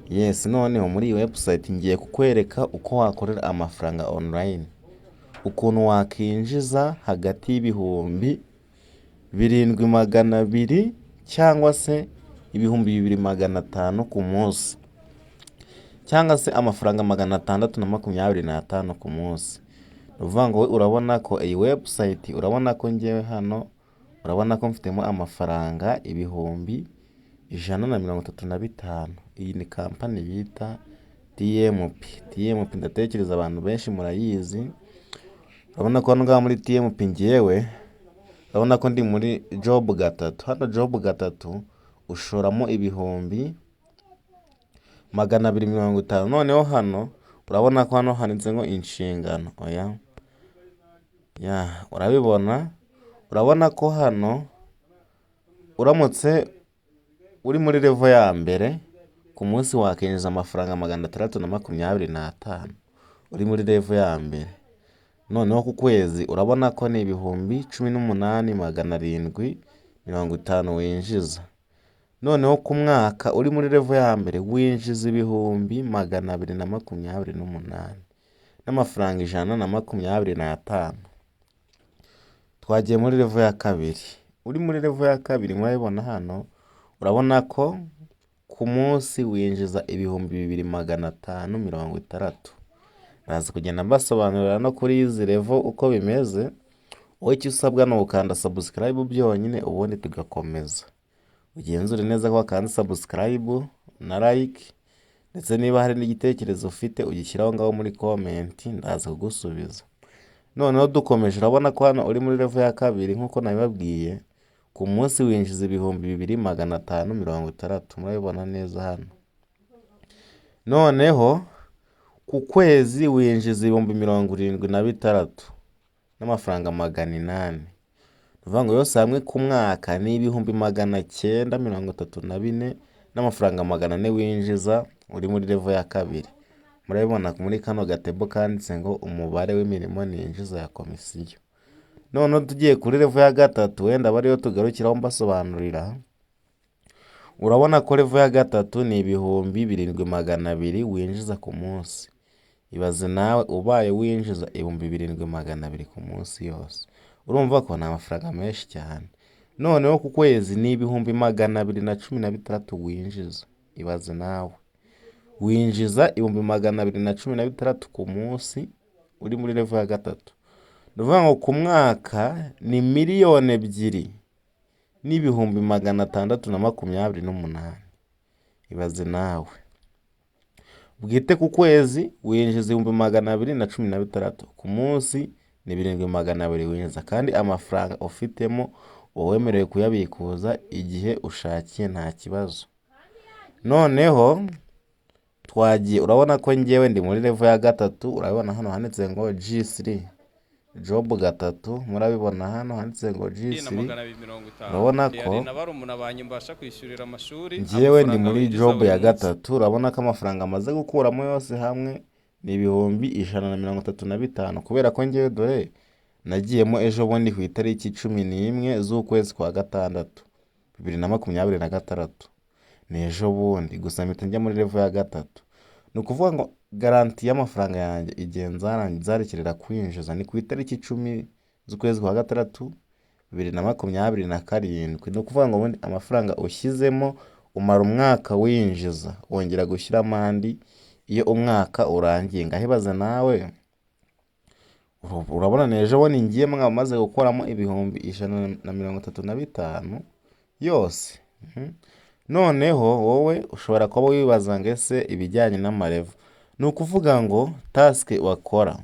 Yes, noneho muri iyi website ngiye kukwereka uko wakorera amafaranga online, ukuntu wakinjiza hagati y' 7200 cyangwa se 2500 ku munsi, cyangwa se amafaranga 625 ku munsi. Ni ukuvuga ngo urabona ko iyi website, urabona ko ngewe hano, urabona ko mfitemo amafaranga 135,000. Iyi ni company bita TMP. TMP ndatekereza abantu benshi murayizi. Urabona ko hano ngaha muri TMP ngewe, urabona ko ndi muri job 3. Hano job 3 ushoramo 250,000. Noneho hano urabona ko hano handitse ngo inshingano, oya ya, urabibona, urabona ko hano uramutse uri muri level ya mbere, ku munsi wakinjiza amafaranga 625 uri muri level ya mbere. Noneho ku kwezi urabona ko ni 18,750 winjiza. Noneho ku mwaka uri muri level ya mbere winjiza 228,125,000. Twagiye muri level ya kabiri. Uri muri level ya kabiri murabibona hano, urabona ko ku munsi winjiza 2560. Ndaza kugenda mbasobanurira no kuri izi level uko bimeze, wowe icyo usabwa ni ugukanda subscribe byonyine, ubundi tugakomeza. Ugenzure neza ko wakanze subscribe na like, ndetse niba hari n'igitekerezo ufite ugishyire aho ngaho muri comment, ndaza kugusubiza. Noneho dukomeje, urabona ko hano uri muri level ya kabiri nk'uko nabibabwiye, ku munsi winjiza 2560, murabibona neza hano. Noneho ku kwezi winjiza 76,800. Ni ukuvuga ngo yose hamwe ku mwaka ni 934,400 winjiza uri muri level ya kabiri. Murabibona muri kano gatebo kanditse ngo umubare w'imirimo ninjiza ya komisiyo. Noneho tugiye kuri level ya gatatu, wenda aba ariyo tugarukiraho mbasobanurira. Urabona ko level ya gatatu ni 7200 winjiza ku munsi. Ibaze nawe ubaye winjiza 7200 ku munsi yose. Urumva ko ni amafaranga menshi cyane. Noneho ku kwezi ni 216,000 winjiza. Ibaze nawe. Winjiza 216,000 ku munsi uri muri level ya gatatu. Ni ukuvuga ngo ku mwaka ni 2,628,000. Ibaze nawe. Bwite ku kwezi winjiza 216,000. Ku munsi ni 7200 winjiza, kandi amafaranga ufitemo uba wemerewe kuyabikuza igihe ushakiye, nta kibazo. Noneho twagiye, urabona ko ngewe ndi muri level ya gatatu, urabibona hano handitse ngo G3, job 3, murabibona hano handitse ngo na G3. 250. Urabona ko Hari na barumuna banjye mbasha kwishyurira amashuri. Ngewe ndi Amafaranga muri winjiza job buri ya munsi. gatatu, urabona ko amafaranga amaze gukuramo yose hamwe ni 135,000, kubera ko ngewe dore nagiyemo ejo bundi ku itariki 11 z'ukwezi kwa gatandatu 2026, ni ejo bundi gusa mpita njya muri level ya gatatu. Ni ukuvuga ngo garantie y'amafaranga yanjye igihe nzarekerera kwinjiza ni ku itariki 10 z'ukwezi kwa gatandatu 2027. Ni ukuvuga ngo ubundi amafaranga ushyizemo umara umwaka winjiza, wongera gushyiramo andi iyo umwaka urangiye. Ngaho ibaze nawe, urabona ni ejo bundi ngiyemo nkaba maze gukuramo 135,000 yose. Noneho wowe ushobora kuba wibaza ngo ese ibijyanye n'ama level, ni ukuvuga ngo task bakora,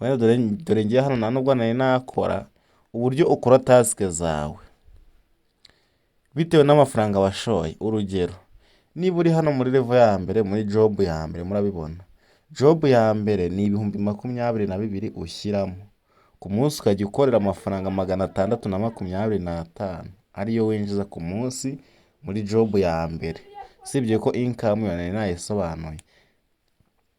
dore ngiye hano nta nubwo nari nakora uburyo ukora task zawe bitewe n'amafaranga washoye. Urugero, niba uri hano muri level ya mbere, muri job ya mbere, murabibona job ya mbere ni 22,000 ushyiramo ku munsi, ukajya ukorera amafaranga 625 ariyo winjiza ku munsi muri job ya mbere. Usibye ko income yo nari nayisobanuye,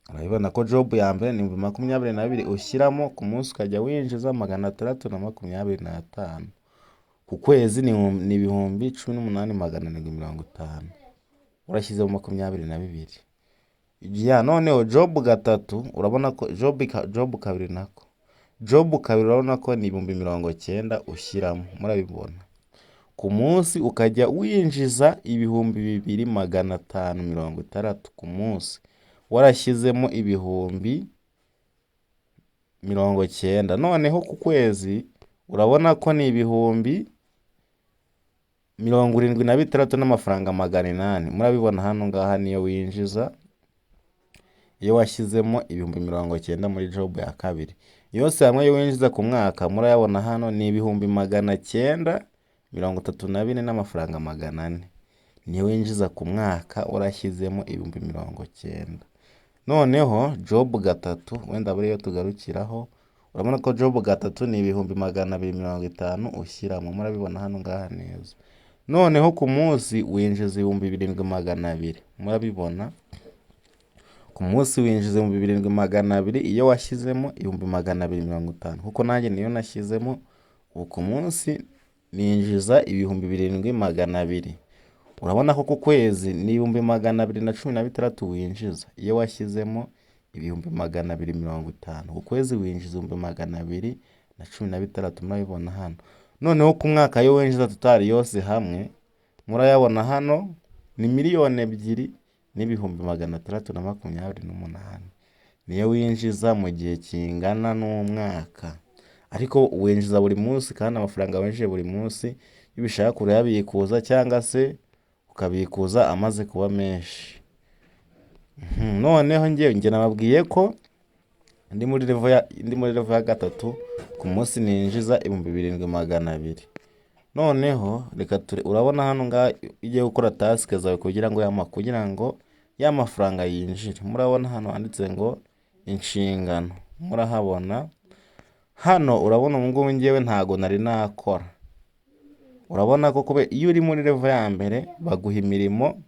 urabibona ko job ya mbere ni 22,000 ushyiramo ku munsi, ukajya winjiza 625 ku kwezi, ni 18,750. Urashyizemo 22. Ya, noneho job gatatu, urabona ko job kabiri, nako job kabiri, urabona ko ni 90,000 ushyiramo, murabibona. Ku munsi ukajya winjiza 2560 ku munsi, warashyizemo 90,000. Noneho ku kwezi urabona ko ni 76,800, murabibona hano ngaha. Niyo winjiza iyo washyizemo 90,000 muri job ya kabiri. Yose hamwe iyo winjiza ku mwaka, murayabona hano, ni 934,400. Niyo winjiza ku mwaka warashyizemo 90,000. Noneho job gatatu, wenda buriya tugarukiraho, urabona ko job gatatu ni 250,000 ushyiramo, murabibona hano ngaha neza. Noneho ku munsi winjiza 7200, murabibona. Ku munsi winjiza 7200 iyo washyizemo 250,000, kuko nanjye niyo nashyizemo. Ubu ku munsi ninjiza 7200. Urabona ko ku kwezi ni 216,000 winjiza iyo washyizemo 250,000. Ku kwezi winjiza 216,000, murabibona hano. Noneho ku mwaka yo winjiza total yose hamwe, murayabona hano, ni 2,628,000. Niyo winjiza mu gihe kingana n'umwaka. Ariko winjiza buri munsi, kandi amafaranga winjije buri munsi, iyo ubishaka urayabikuza cyangwa se ukabikuza amaze kuba menshi. Noneho njye nababwiye ko ndi muri level ya gatatu, ku munsi ninjiza 7200. Noneho reka ture, urabona hano ngaha iyo ugiye gukora task zawe kugira ngo ya mafaranga yinjire, murabona hano handitse ngo inshingano, murahabona hano. Urabona ubu ngubu njyewe ntago nari nakora. Urabona ko kubera iyo uri muri level ya mbere baguha imirimo,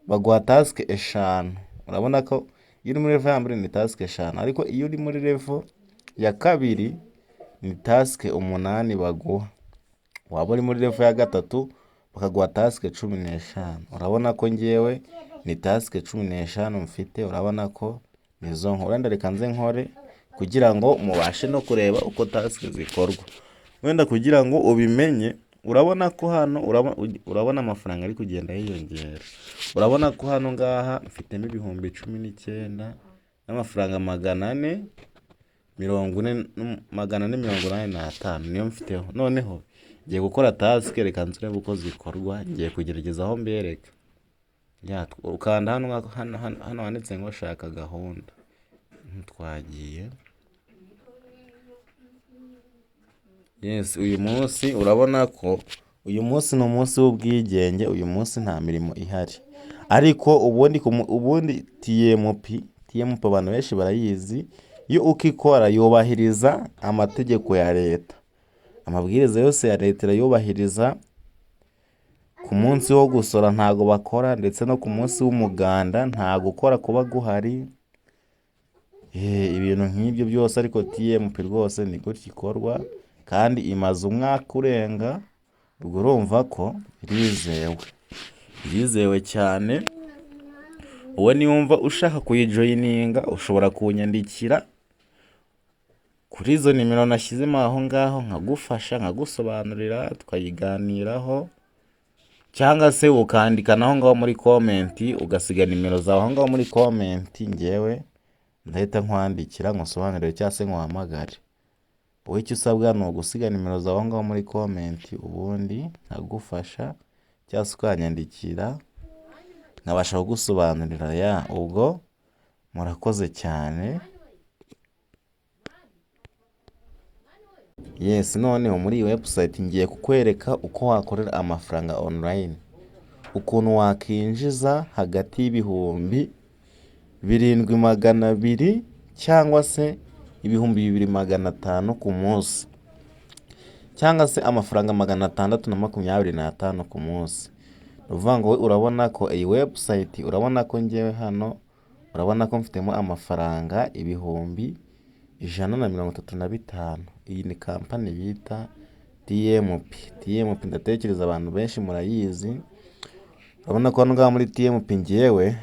baguha task eshanu. Urabona ko iyo uri muri level ya mbere ni task eshanu, ariko iyo uri muri level ya kabiri ni task umunani baguha. Waba uri muri level ya gatatu bakaguha task 15. Urabona ko njyewe ni task 15 mfite, urabona ko nizo nkora. Wenda reka nze nkore kugira ngo mubashe no kureba uko task zikorwa. Wenda kugira ngo ubimenye, urabona ko hano urabona amafaranga ari kugenda yiyongera. Urabona ko hano ngaha mfitemo 19,440, 485 niyo mfiteho. Noneho ngiye gukora task, reka nzirebe uko zikorwa, ngiye kugerageza aho mbereka. Ya, ukanda hano hano hano handitse ngo shaka gahunda. Twagiye. Yes, uyu munsi urabona ko uyu munsi ni umunsi w'ubwigenge, uyu munsi nta mirimo ihari. Ariko ubundi TMP, TMP abantu benshi barayizi, yo uko ikora yubahiriza amategeko ya leta. Amabwiriza yose ya leta irayubahiriza. Ku munsi wo gusora ntago bakora, ndetse no ku munsi w'umuganda nta gukora kuba guhari. Ibintu nk'ibyo byose, ariko TMP rwose ni gutya ikorwa, kandi imaze umwaka urenga, ubwo urumva ko irizewe. Irizewe cyane, wowe niwumva ushaka kuyijoininga ushobora kunyandikira kuri izo nimero nashyizemo aho ngaho, nkagufasha, nkagusobanurira, tukayiganiraho, cyangwa se ukandika naho ngaho muri comment, ugasiga nimero zawe aho ngaho muri comment, njyewe ndahita nkwandikira nkusobanurire cyangwa se nkuhamagare. Wowe icyo usabwa ni ugusiga nimero zawe aho ngaho muri comment, ubundi nkagufasha cyangwa se ukanyandikira nkabasha kugusobanurira. Ya, ubwo murakoze cyane. Yes, noneho muri iyi website ngiye kukwereka uko wakorera amafaranga online, ukuntu wakinjiza hagati y'7200 cyangwa se 2500 ku munsi, cyangwa se amafaranga 625 ku munsi. Ni ukuvuga ngo urabona ko iyi website, urabona ko njyewe hano, urabona ko mfitemo amafaranga 135,000. Iyi ni company bita TMP. TMP ndatekereza abantu benshi murayizi. Urabona ko hano ngaha muri TMP ngewe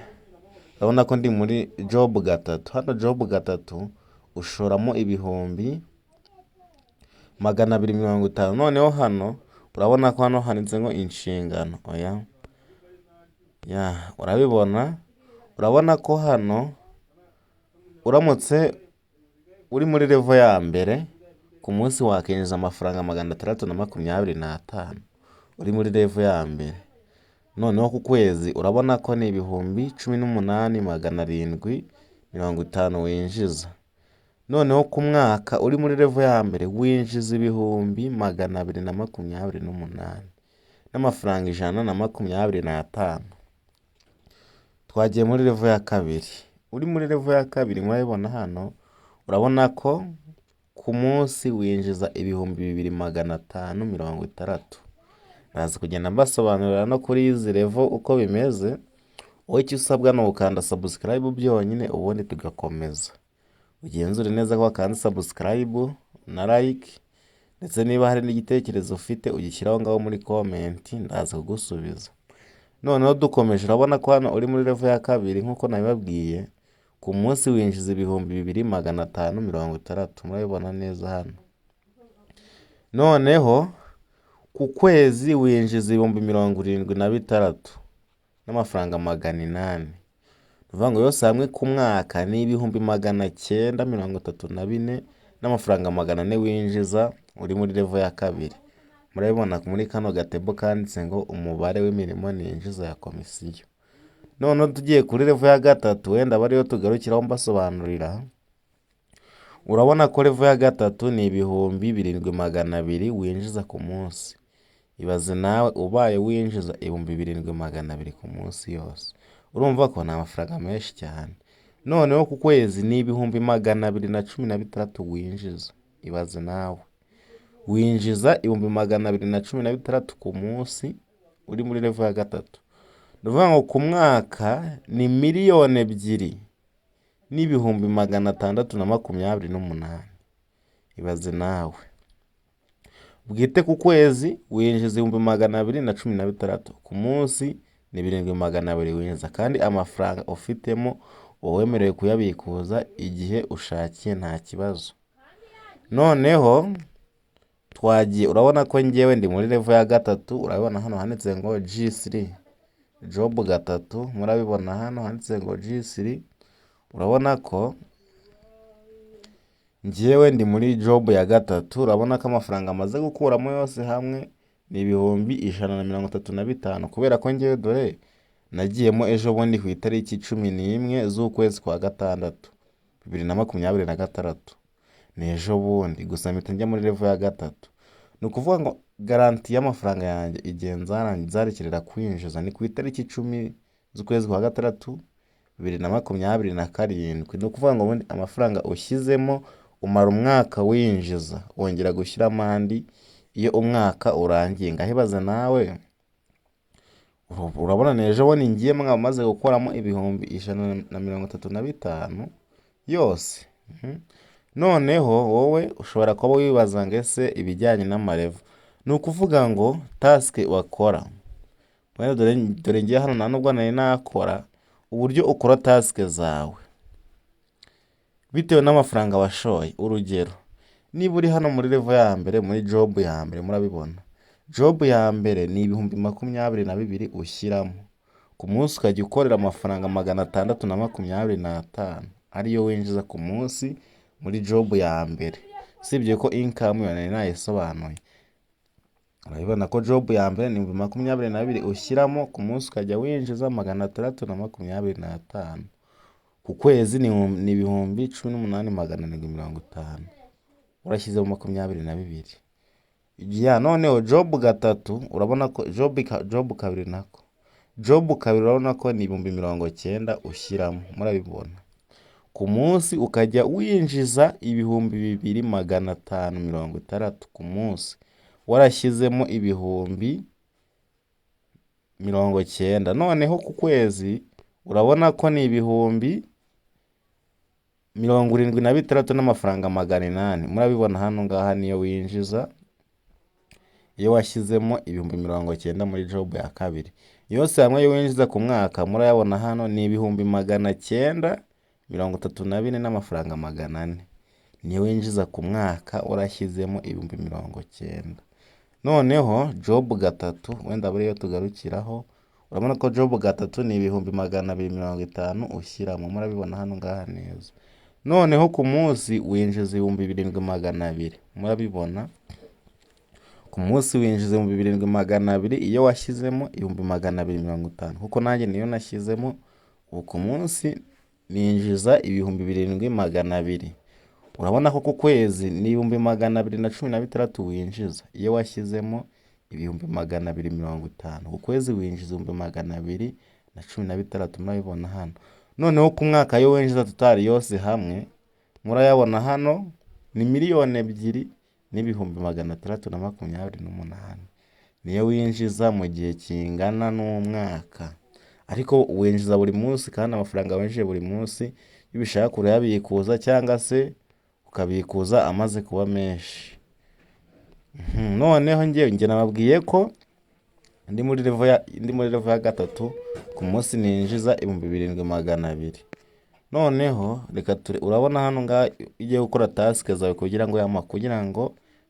urabona ko ndi muri job 3. Hano job 3 ushoramo 250,000. Noneho hano urabona ko hano handitse ngo inshingano, oya ya, urabibona. Urabona ko hano uramutse uri muri level ya mbere, ku munsi wakinjiza amafaranga 625 uri muri level ya mbere. Noneho ku kwezi urabona ko ni 18,750 winjiza. Noneho ku mwaka uri muri level ya mbere winjiza 228,125,000. Twagiye muri level ya kabiri. Uri muri level ya kabiri, murabibona hano, urabona ko ku munsi winjiza 2,560. Ndaza kugenda mbasobanurira no kuri izi level uko bimeze. Wowe icyo usabwa ni ugukanda subscribe byonyine, ubundi tugakomeza. Ugenzure neza ko wakanze subscribe na like, ndetse niba hari n'igitekerezo ufite ugishyiraho ngaho muri comment, ndaza kugusubiza. Noneho dukomeje, urabona ko hano uri muri level ya kabiri nk'uko nabibabwiye, ku munsi winjiza 2,560, murabibona neza hano. Noneho ku kwezi winjiza 76,800. Ni ukuvuga ngo yose hamwe ku mwaka ni 934,400 winjiza uri muri level ya kabiri. Murabibona muri kano gatebo kanditse ngo umubare w'imirimo ninjiza ya komisiyo. Noneho tugiye kuri level ya gatatu, wenda aba ariyo tugarukiraho mbasobanurira. Urabona ko level ya gatatu ni 7,200 winjiza ku munsi. Ibaze nawe ubaye winjiza 7,200 ku munsi yose, urumva ko ni amafaranga menshi cyane. Noneho ku kwezi ni 216,000 winjiza. Ibaze nawe winjiza 216,000 ku munsi uri muri level ya gatatu. Ni ukuvuga ngo ku mwaka ni 2,628,000. Ibaze nawe bwite ku kwezi winjiza 216,000, ku munsi ni 7,200 winjiza, kandi amafaranga ufitemo uba wemerewe kuyabikuza igihe ushakiye, nta kibazo. Noneho twagiye, urabona ko ngewe ndi muri level ya gatatu. Urabibona hano handitse ngo G3, job 3, murabibona hano handitse ngo G3. Urabona ko ngewe ndi muri job ya gatatu. Urabona ko amafaranga amaze gukuramo yose hamwe ni 135,000, kubera ko ngewe dore nagiyemo ejo bundi ku itariki 11 z'ukwezi kwa gatandatu 2026, ni ejo bundi gusa mpita njya muri level ya gatatu. Ni ukuvuga ngo garantie y'amafaranga yanjye igihe nzarekerera kwinjiza ni ku itariki 10 z'ukwezi kwa gatandatu 2027. Ni ukuvuga ngo ubundi amafaranga ushyizemo umara umwaka winjiza, wongera gushyiramo andi iyo umwaka urangiye. Ngaho ibaze nawe, urabona ni ejo bundi ngiyemo nkaba maze gukuramo 135,000 yose. Noneho wowe ushobora kuba wibaza ngo ese ibijyanye n'ama level, ni ukuvuga ngo task bakora, dore ngiye hano nta nubwo nari nakora. Uburyo ukora task zawe bitewe n'amafaranga washoye. Urugero, niba uri hano muri level ya mbere, muri job ya mbere, murabibona job ya mbere ni 22,000 ushyiramo ku munsi, ukajya ukorera amafaranga 625 ariyo winjiza ku munsi muri job ya mbere. Usibye ko income yo nari nayisobanuye, urabibona ko job ya mbere ni 22,000 ushyiramo ku munsi, ukajya winjiza 625 ku kwezi, ni 18,750 urashyizemo 22. Ya, noneho job gatatu, urabona ko job kabiri, nako job kabiri, urabona ko ni 90,000 ushyiramo, murabibona, ku munsi ukajya winjiza 2,560 ku munsi warashyizemo 90,000. Noneho ku kwezi urabona ko ni 76,800, murabibona hano ngaha, niyo winjiza iyo washyizemo 90,000 muri job ya kabiri. Yose hamwe ayo winjiza ku mwaka murayabona hano ni 934,400 n'amafaranga. Niyo winjiza ku mwaka warashyizemo 90,000. Noneho job gatatu wenda buriyo tugarukiraho, urabona ko job gatatu ni 250,000 ushyiramo, murabibona hano ngaha neza. Noneho ku munsi winjiza 7,200, murabibona. Ku munsi winjiza 7,200 iyo washyizemo 250,000, kuko nanjye niyo nashyizemo. Ubu ku munsi ninjiza 7,200. Urabona ko ku kwezi ni 216,000 winjiza iyo washyizemo 250,000. Ku kwezi winjiza 216,000, murabibona hano. Noneho ku mwaka ayo winjiza total yose hamwe murayabona hano ni 2,628,000. Niyo winjiza mu gihe kingana n'umwaka. Ariko winjiza buri munsi, kandi amafaranga winjije buri munsi iyo ubishaka urayabikuza cyangwa se ukabikuza amaze kuba menshi. Noneho njye nababwiye ko ndi muri level ya gatatu, ku munsi ninjiza 7,200. Noneho reka ture, urabona hano ngaha iyo ugiye gukora task zawe kugira ngo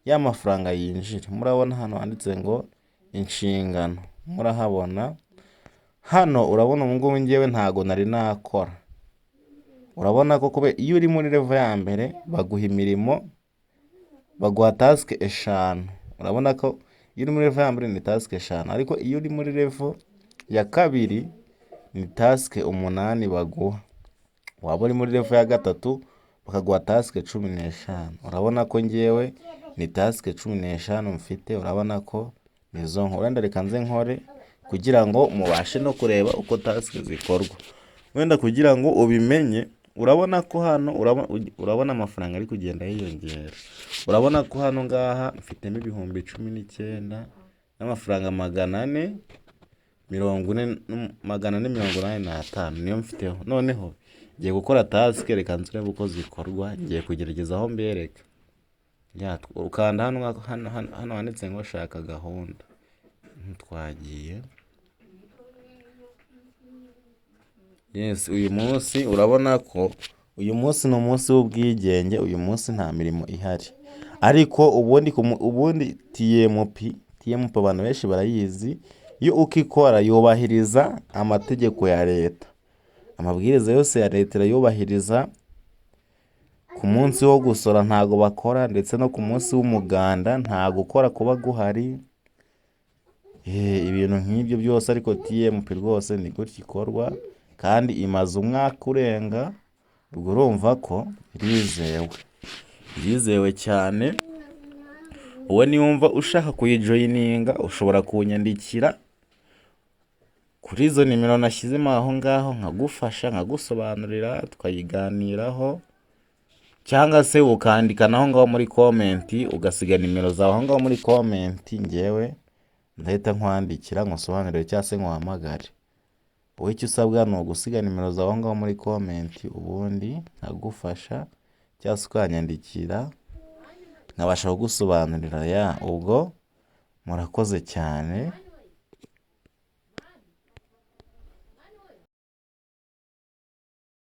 ya mafaranga yinjire, murabona hano handitse ngo inshingano, murahabona. Hano urabona ubu ngubu njyewe ntago nari nakora. Urabona ko kubera iyo uri muri level ya mbere baguha imirimo, baguha task eshanu. Urabona ko iyo uri muri level ya mbere ni task eshanu, ariko iyo uri muri level ya kabiri ni task umunani baguha. Waba uri muri level ya gatatu bakaguha task 15. Urabona ko njyewe ni task 15 mfite, urabona ko nizo nkora. Wenda reka nze nkore kugira ngo mubashe no kureba uko task zikorwa. Wenda kugira ngo ubimenye, urabona ko hano urabona amafaranga ari kugenda yiyongera. Urabona ko hano ngaha mfitemo 19,480, 485 niyo mfiteho. Noneho ngiye gukora task, reka nze urebe uko zikorwa, ngiye kugerageza aho mbereka. Ukanda hano hano hano handitse ngo shaka gahunda. Twagiye. Yes, uyu munsi urabona ko uyu munsi ni umunsi w'ubwigenge, uyu munsi nta mirimo ihari. Ariko ubundi TMP, TMP abantu benshi barayizi, yo uko ikora yubahiriza amategeko ya leta. Amabwiriza yose ya leta irayubahiriza, ku munsi wo gusora ntago bakora, ndetse no ku munsi w'umuganda nta gukora kuba guhari, ibintu nk'ibyo byose. Ariko TMP rwose ni gutya ikorwa kandi imaze umwaka urenga, ubwo urumva ko irizewe, irizewe cyane. Wowe niwumva ushaka kuyijoininga ushobora kunyandikira kuri izo nimero nashyizemo aho ngaho, nkagufasha, nkagusobanurira, tukayiganiraho, cyangwa se ukandika naho ngaho muri comment, ugasiga nimero zawe aho ngaho muri comment, njyewe ndahita nkwandikira nkusobanurire cyangwa se nkuhamagare. Wowe icyo usabwa ni ugusiga nimero zawe aho ngaho muri comment, ubundi nkagufasha cyangwa se ukanyandikira nkabasha kugusobanurira. Ya, ubwo murakoze cyane.